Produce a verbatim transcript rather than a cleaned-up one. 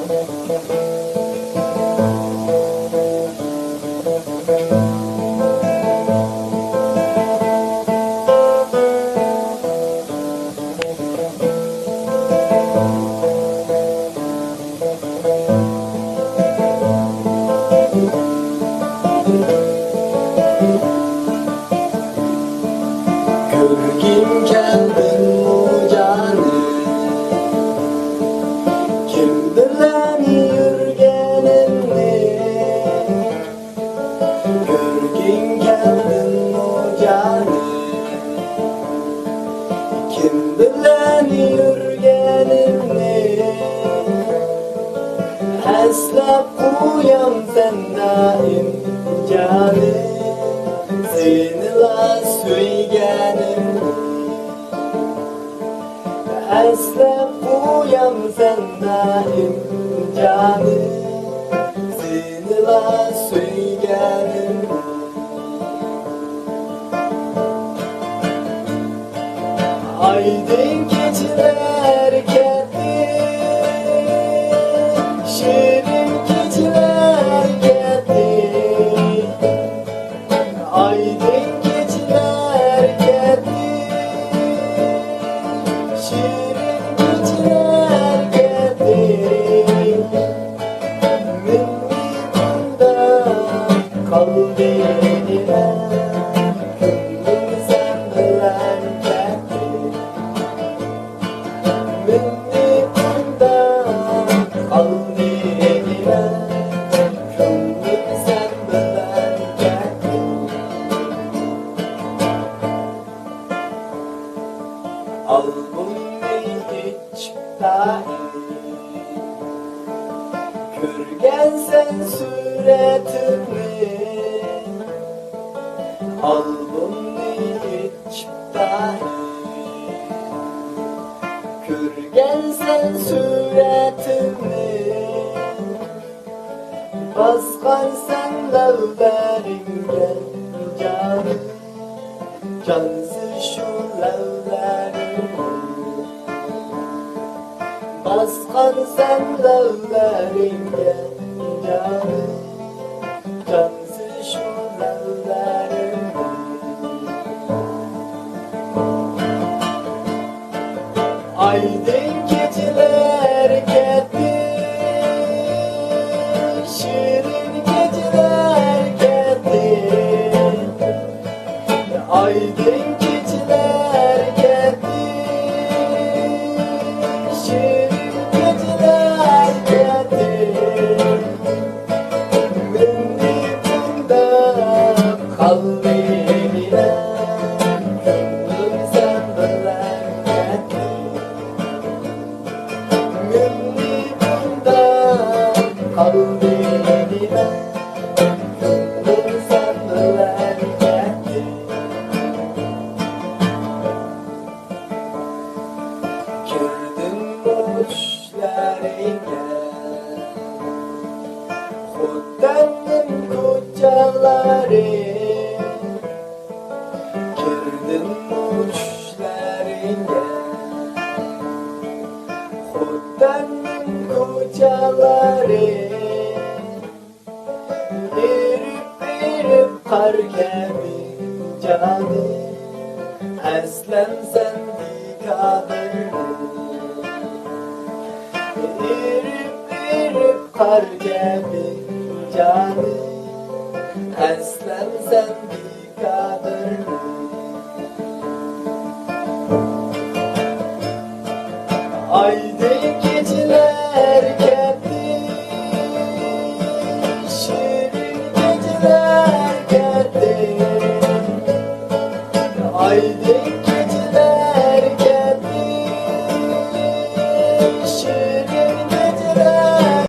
كۆرگۈم كەلدىمۇ جانىم، كىم بىلەن يۈرگىنىمنى؟ كۆرگۈم كەلدىمۇ جانىم، كىم بىلەن يۈرگىنىمنى؟ ئەسلەپ قويامسەن دائىم جانىم، سېنىلا سۆيگىنىمنى. ئەسلەپ قويامسەن دائىم جانىم، سېنىلا سۆيگىنىمنى. ئايدىڭ كېچىلەر كەتتى، شېرىن كېچىلەر كەتتى. ئايدىڭ كېچىلەر كەتتى، شېرىن كېچىلەر كەتتى. مېنى بۇندا قالدى دېمە، كۆڭلۈم سەن بىلەن كەتتى. مېنى بۇندا قالدى دېمە، كۆڭلۈم سەن بىلەن كەتتى. ئالبومنى ئېچىپ دائىم كۆرگەنسەن سۈرەتىمنى. ئالبومنى ئېچىپ دائىم كۆرگەنسەن سۈرەتىمنى. باسقانسەن لەۋلىرىڭگە جانىم، جانسىز شۇ لەۋلىرىڭنى. باسقانسەن لەۋلىرىڭگە جانىم، جانسىز شۇ لەۋلىرىڭنى. ئايدىڭ كېچىلەر كەتتى، شېرىن كېچىلەر كەتتى. ئايدىڭ كېچىلەر كەتتى، شېرىن كېچىلەر كەتتى. مېنى بۇنداق قالدى دېمە، كۆڭلۈم سەن بىلەن كەتتى. مېنى بۇنداق قالدى دېمە، كۆڭلۈم سەن بىلەن كەتتى. كىردىممۇ چۈشلىرىڭگە، خوتەننىڭ كوچىلىرى. كىردىممۇ چۈشلىرىڭگە، خوتەننىڭ كوچىلىرى. ئېرىپ، ئېرىپ قار كەبى جانىم، ئەسلەمسەن دىكابىرنى. ئېرىپ، ئېرىپ قار كەبى جانىم، ئەسلەمسەن دىكابىرنى. ئايدىڭ